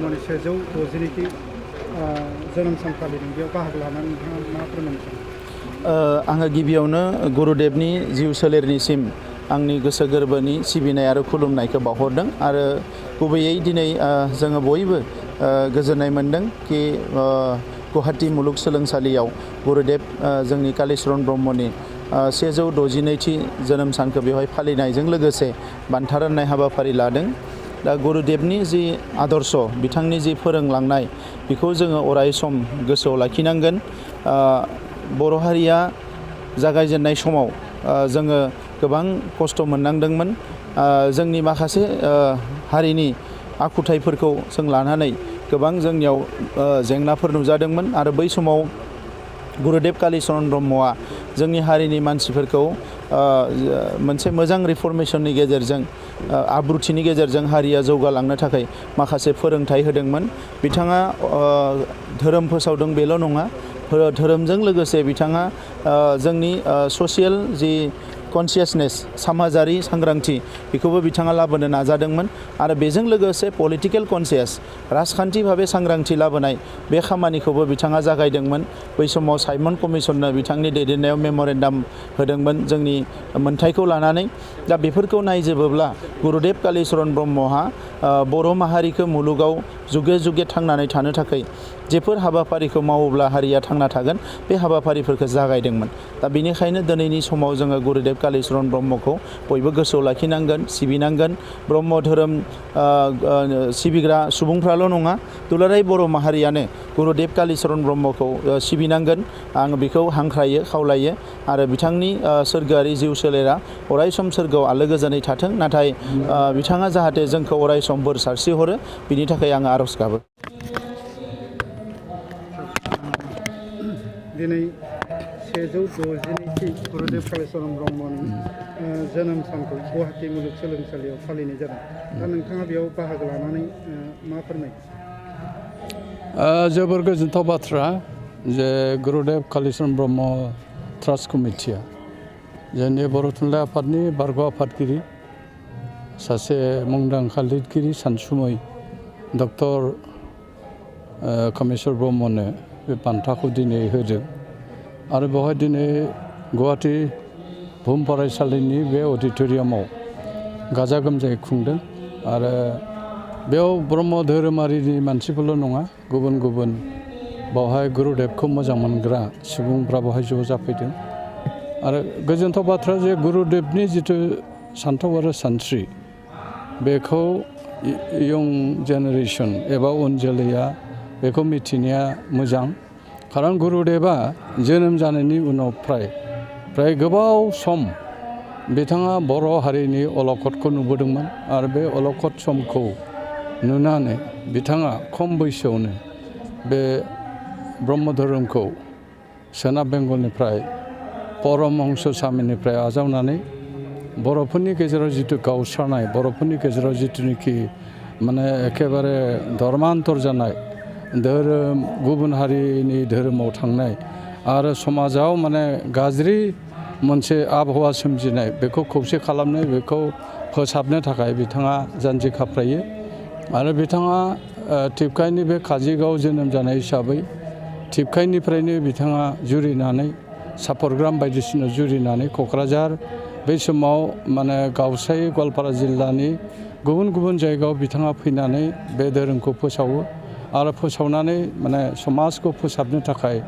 ब्रह्मनि 162 जोनोम सान फालिदों बेयाव बाहागो लानानै नोंथाङा मा फोरमायनो सानो? आङो गिबियावनो गुरुदेबनि जिउ सोलेरनिसिम आंनि गोसो गोरबोनि सिबिनाय आरो खुलुमनायखौ बावहरदों आरो गुबैयै दिनै जोङो बयबो गोजोननाय मोनदों कि गुवाहाटी मुलुगसोलोंसालियाव गुरुदेब जोंनि कालीचरण ब्रह्मनि 162थि जोनोम सानखौ बेवहाय फालिनायजों लोगोसे बान्था राननाय हाबाफारि लादों। दा गुरुदेबनि जि आदर्श बिथांनि जि फोरोंलांनाय बेखौ जोङो अराय सम गोसोआव लाखिनांगोन। बर' हारिया जागायजेननाय समाव जोङो गोबां खस्थ' मोननांदोंमोन। जोंनि माखासे हारिनि आखुथायफोरखौ जों लानानै गोबां जोंनियाव जेंनाफोर नुजादोंमोन आरो बै समाव गुरुदेब कालीचरण ब्रह्मआ जोंनि हारिनि मानसिफोरखौ मोनसे मोजां रिफर्मेशननि गेजेरजों आब्रुथिनि गेजेरजों हारिया जौगालांनो थाखाय माखासे फोरोंथाइ होदोंमोन। बिथाङा धोरोम फोसावदों बेल' नङा, धोरोमजों लोगोसे बिथाङा जोंनि ससियेल जि कनसियासनेस समाजारि सांग्रांथि बेखौबो बिथाङा लाबोनो नाजादोंमोन आरो बेजों लोगोसे पलिटिकेल कनसियास राजखान्थि भाबे सांग्रांथि लाबोनाय बे खामानिखौबो बिथाङा जागायदोंमोन। बै समाव साइमन कमिसननो बिथांनि दैदेननायाव मेम'रेन्डाम होदोंमोन जोंनि मोन्थाइखौ लानानै। दा बेफोरखौ नायजोबोब्ला गुरुदेब कालीचरण ब्रह्महा बर' माहारिखौ मुलुगाव जुगे जुगे थांनानै थानो थाखाय जेफोर हाबाफारिखौ मावोब्ला हारिया थांना थागोन बे हाबाफारिफोरखौ जागायदोंमोन। दा बेनिखायनो दिनैनि समाव जोङो गुरुदेब कालीचरण ब्रह्मखौ बयबो गोसोआव लाखिनांगोन, सिबिनांगोन। ब्रह्म धोरोम सिबिग्रा सुबुंफ्राल' नङा, दुलाराय बर' माहारियानो गुरुदेब कालीचरण ब्रह्मखौ सिबिनांगोन। आं बेखौ हांख्रायो, खावलायो आरो बिथांनि सोरगोआरि जिउ सोलेरा अराय सम सोरगोआव आलो गोजोनै थाथों। नाथाय बिथाङा जाहाथे जोंखौ अराय सम बोर सारस्रिहरो बिनि थाखाय आङो आर'ज गाबो। दिनै 162थि गुरुदेब कालीचरण ब्रह्मनि जोनोम सानखौ गुवाहाटी मुलुगसोलोंसालियाव फालिनाय जादों। दा नोंथाङा बेयाव बाहागो लानानै मा फोरमायो? जोबोर गोजोनथाव बाथ्रा जे गुरुदेब कालीचरण ब्रह्म ट्रास्ट कमिटिया जोंनि बर' थुनलाइ आफादनि बारग' आफादगिरि सासे मुंदांखा लिरगिरि सानसुमै डक्टर कामेस्वर ब्रह्मनो बे बान्थाखौ दिनै होदों आरो बेवहाय दिनै गुवाहाटी बुहुम फरायसालिनि बे अडिट'रियामाव गाजा गोमजायै खुंदों आरो बेयाव ब्रह्म धोरोमारिनि मानसिफोरल' नङा, गुबुन गुबुन बावहाय गुरुदेबखौ मोजां मोनग्रा सुबुंफ्रा बावहाय ज' जाफैदों आरो गोजोनथाव बाथ्रा जे गुरुदेबनि जिथु सान्थौ आरो सानस्रि बेखौ इयं जेनेरेसन एबा उन जोलैया बेखौ मिथिनाया मोजां। खारन गुरुदेबा जोनोम जानायनि उनाव फ्राय गोबाव सम बिथाङा बर' हारिनि अलखदखौ नुबोदोंमोन आरो बे अलखद समखौ नुनानै बिथाङा खम बैसोआवनो बे ब्रह्म धोरोमखौ सोनाब बेंगलनिफ्राय परमहंस स्वामीनिफ्राय आजावनानै बर'फोरनि गेजेराव जिथु गावस्रानाय, बर'फोरनि गेजेराव जिथुनिखि माने एखेबारे धर्मान्तर जानाय, धोरोम गुबुन हारिनि धोरोमाव थांनाय आरो समाजाव माने गाज्रि मोनसे आबहावा सोमजिनाय बेखौ खौसे खालामनो, बेखौ फोसाबनो थाखाय बिथाङा जानजि खाफ्रायो आरो बिथाङा टिपकाइनि बे काजिगाव जोनोम जानाय हिसाबै टिपकाइनिफ्रायनो बिथाङा जुरिनानै सापरग्राम बायदिसिना जुरिनानै क'क्राझार बै समाव माने गावसाय गवालपारा जिल्लानि गुबुन गुबुन जायगायाव बिथाङा फैनानै बे धोरोमखौ फोसावो आरो फोसावनानै माने समाजखौ फोसाबनो थाखाय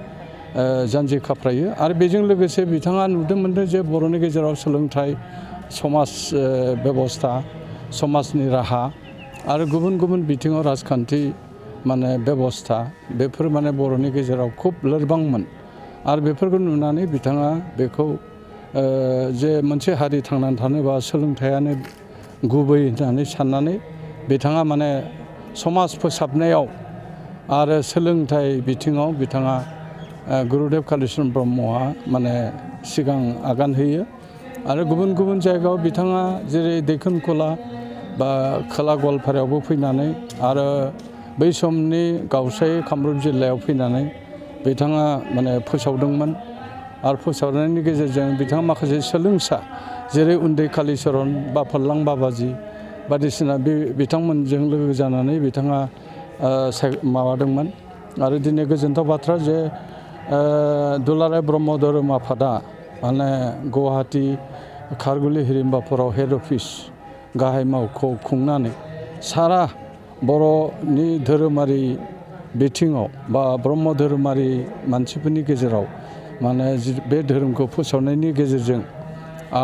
जानजि खाफ्रायो आरो बेजों लोगोसे बिथाङा नुनो मोनदों जे बर'नि गेजेराव सोलोंथाइ, समाज बेबस्था, समाजनि राहा आरो गुबुन गुबुन बिथिङाव राजखान्थि माने बेबस्था बेफोर माने बर'नि गेजेराव खुब लोरबांमोन आरो बेफोरखौ नुनानै बिथाङा बेखौ जे मोनसे हारि थांनानै थानोबा सोलोंथाइयानो गुबै होननानै साननानै बिथाङा माने समाज फोसाबनायाव आरो सोलोंथाइ बिथिङाव बिथाङा गुरुदेब कालीचरण ब्रह्मआ माने सिगां आगान होयो आरो गुबुन गुबुन जायगायाव बिथाङा जेरै दैखोनखला बा खोला गवालपारायावबो फैनानै आरो बै समनि गावसाय कामरुप जिल्लायाव फैनानै बिथाङा माने फोसावदोंमोन आरो फोसावनायनि गेजेरजों बिथाङा माखासे सोलोंसा जेरै उन्दै कालीचरण बा फल्लां बाबाजि बायदिसिना बिथांमोनजों लोगो जानानै बिथाङा माबादोंमोन आरो दिनै गोजोनथाव बाथ्रा जे दुलाराय ब्रह्म धोरोम आफादा माने गुवाहाटि खारगुलि हिरिम्बाफोराव हेड अफिस गाहाय मावख' खुंनानै सारा बर'नि धोरोमारि बिथिङाव बा ब्रह्म धोरोमारि मानसिफोरनि गेजेराव माने बे धोरोमखौ फोसावनायनि गेजेरजों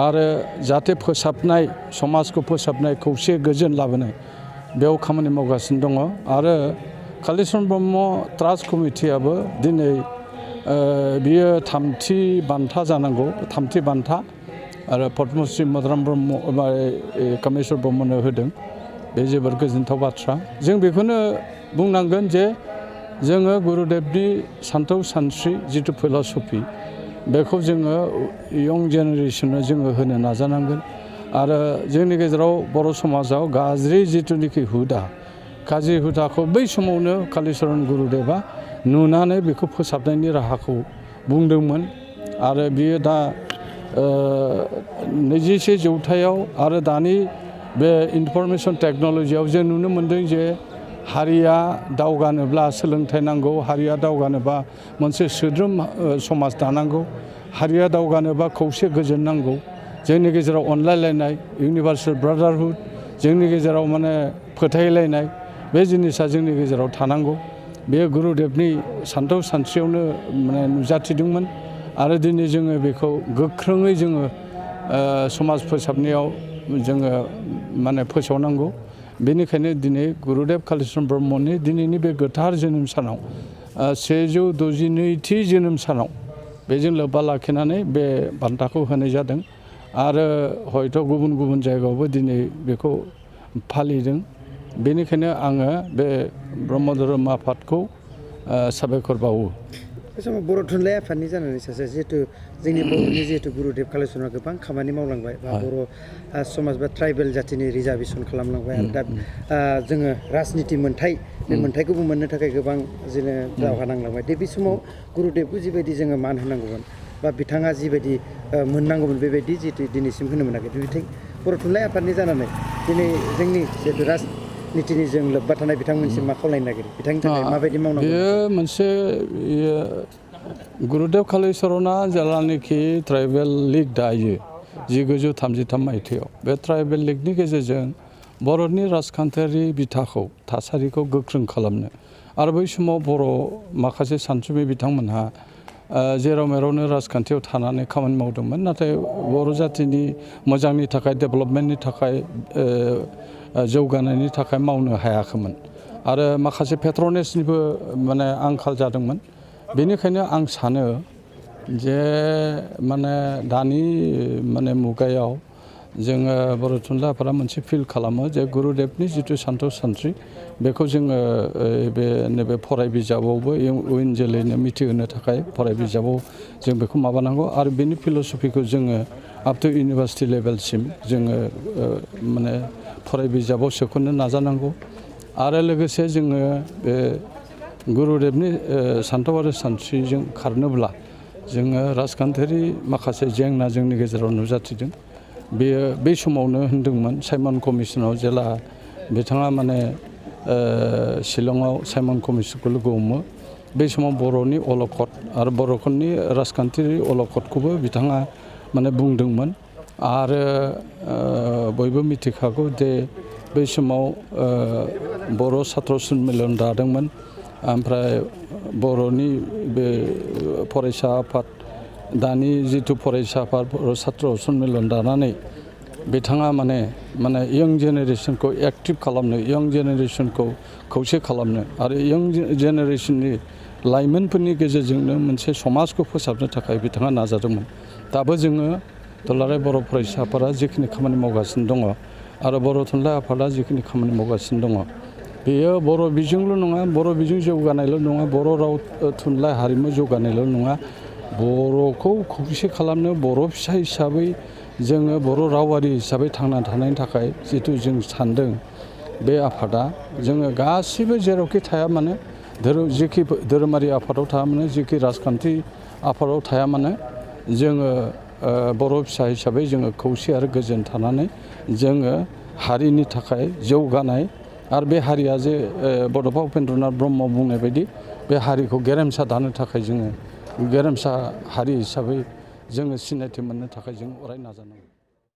आरो जाहाथे फोसाबनाय समाजखौ फोसाबनाय खौसे गोजोन लाबोनाय बेयाव खामानि मावगासिनो दङ आरो कालिचरन ब्रह्म ट्रास्ट कमिटियाबो दिनै बियो थामथि बान्था जानांगौ थामथि बान्था आरो पद्मश्री मदाराम ब्रह्म कामेस्वर ब्रह्मनो होदों बे जोबोर गोजोनथाव बाथ्रा जों बेखौनो बुंनांगोन जे जोङो गुरुदेबनि सानथौ सानस्रि जिथु फिल'सफि बेखौ जोङो यं जेनेरेसननो जोङो होनो नाजानांगोन आरो जोंनि गेजेराव बर' समाजाव गाज्रि जिथुनिखि हुदा गाज्रि हुदाखौ बै समावनो कालिचरन गुरुदेबा नुनानै बेखौ फोसाबनायनि राहाखौ बुंदोंमोन आरो बियो दा 21 जौथायाव आरो दानि बे इनफरमेसन टेक्न'लजियाव जों नुनो मोन्दों जे हारिया दावगानोब्ला सोलोंथाइ नांगौ हारिया दावगानोबा मोनसे सोद्रोम समाज दानांगौ हारिया दावगानोबा खौसे गोजोन नांगौ जोंनि गेजेराव अनलायलायनाय इउनिभार्सेल ब्रादारहुड जोंनि गेजेराव माने फोथायलायनाय बे जिनिसा जोंनि गेजेराव थानांगौ बे गुरुदेबनि सानथौ सानस्रियावनो माने नुजाथिदोंमोन आरो दिनै जोङो बेखौ गोख्रोङै जोङो समाज फोसाबनायाव जोङो माने फोसावनांगौ बेनिखायनो दिनै गुरुदेब कालिचरन ब्रह्मनि दिनैनि बे गोथार जोनोम सानाव 162थि जोनोम सानाव बेजों लोब्बा लाखिनानै बे बान्थाखौ होनाय जादों आरो हयथ' गुबुन गुबुन जायगायावबो दिनै बेखौ फालिदों बेनिखायनो आङो बे ब्रह्म धोरोम आफादखौ साबायखर बावो बे समाव बर' थुनलाइ आफादनि जानानै सासे जिहेतु जोंनि बर'नि जिहेतु गुरुदेब कालिचरना गोबां खामानि मावलांबाय बा बर' समाज बा ट्राइबेल जाथिनि रिजार्भेसन खालामलांबाय आरो दा जोङो राजनिति मोन्थाय बे मोन्थायखौबो मोननो थाखाय गोबां जोङो दावहा नांलांबाय दा बे समाव गुरुदेबखौ जिबायदि जोङो मान होनांगौमोन बा बिथाङा जिबायदि मोननांगौमोन बेबायदि जिहेतु दिनैसिम होनो मोनाखै बिथिं बर' थुनलाइ आफादनि जानानै दिनै जोंनि जिहेतु राजनितिनि जों लोब्बा थानाय बिथांमोनसिम मा खावलायनो नागिरो बिथांनि थाखाय माबायदि मावनांगौ बेयो मोनसे गुरुदेब कालिचरना जेब्लानोखि ट्राइबेल लिग दायो 1933 मायथाइयाव बे ट्राइबेल लिगनि गेजेरजों बर'नि राजखान्थियारि बिथाखौ थासारिखौ गोख्रों खालामनो आरो बै समाव बर' माखासे सानसुमै बिथांमोनहा जेराव मेरावनो राजखान्थियाव थानानै खामानि मावदोंमोन नाथाय बर' जातिनि मोजांनि थाखाय डेभेलपमेन्टनि थाखाय जौगानायनि थाखाय मावनो हायाखैमोन आरो माखासे पेट्रनेसनिबो माने आंखाल जादोंमोन बेनिखायनो आं सानो जे माने दानि माने मुगायाव जोङो बर' थुनलाइ आफादा मोनसे फिल खालामो जे गुरुदेबनि जिथु सानथौ सानस्रि बेखौ जोङो बे नैबे फराय बिजाबावबो उन जोलैनो मिथिहोनो थाखाय फराय बिजाबाव जों बेखौ माबानांगौ आरो बेनि फिल'सफिखौ जोङो आप टु इउनिभार्सिटि लेभेलसिम जोङो माने फराय बिजाबाव सोख'नो नाजानांगौ आरो लोगोसे जोङो बे गुरुदेबनि सानथौ आरो सानस्रिजों खारनोब्ला जोङो राजखान्थियारि माखासे जेंना जोंनि गेजेराव नुजाथिदों बेयो बै समावनो होनदोंमोन साइमन कमिसनाव जेला बिथाङा माने शिलंआव साइमन कमिसनखौ लोगो हमो बै समाव बर'नि अलखद आरो बर'फोरनि राजखान्थियारि अलखदखौबो बिथाङा माने बुंदोंमोन आरो बयबो मिथिखागौ जे बै समाव बर' सात्र सन्मिलन दादोंमोन ओमफ्राय बर'नि बे फरायसा आफाद दानि जिथु फरायसा आफाद बर' सात्र सन्मिलन दानानै बिथाङा माने यं जेनेरेसनखौ एक्टिभ खालामनो यं जेनेरेसनखौ खौसे खालामनो आरो यं जेनेरेसननि लाइमोनफोरनि गेजेरजोंनो मोनसे समाजखौ फोसाबनो थाखाय बिथाङा नाजादोंमोन दाबो जोङो दुलाराय बर' फरायसा आफादा जिखिनि खामानि मावगासिनो दङ आरो बर' थुनलाइ आफादा जिखिनि खामानि मावगासिनो दङ बेयो बर' बिजोंल' नङा बर' बिजों जौगानायल' नङा बर' राव थुनलाइ हारिमु जौगानायल' नङा बर'खौ खौसे खालामनो बर' फिसा हिसाबै जोङो बर' रावारि हिसाबै थांना थानायनि थाखाय जिथु जों सानदों बे आफादा जोङो गासिबो जेरावखि थाया मानो जिखि धोरोमारि आफादाव थाया मानो जिखि राजखान्थि आफादाव थाया मानो जोङो बर' फिसा हिसाबै जोङो खौसे आरो गोजोन थानानै जोङो हारिनि थाखाय जौगानाय आरो बे हारिया जे बड'फा उपेन्द्रनाथ ब्रह्म बुंनाय बायदि बे हारिखौ गेरेमसा दानो थाखाय जोङो गेरेमसा हारि हिसाबै जोङो सिनायथि मोननो थाखाय जों अराय नाजानांगौ।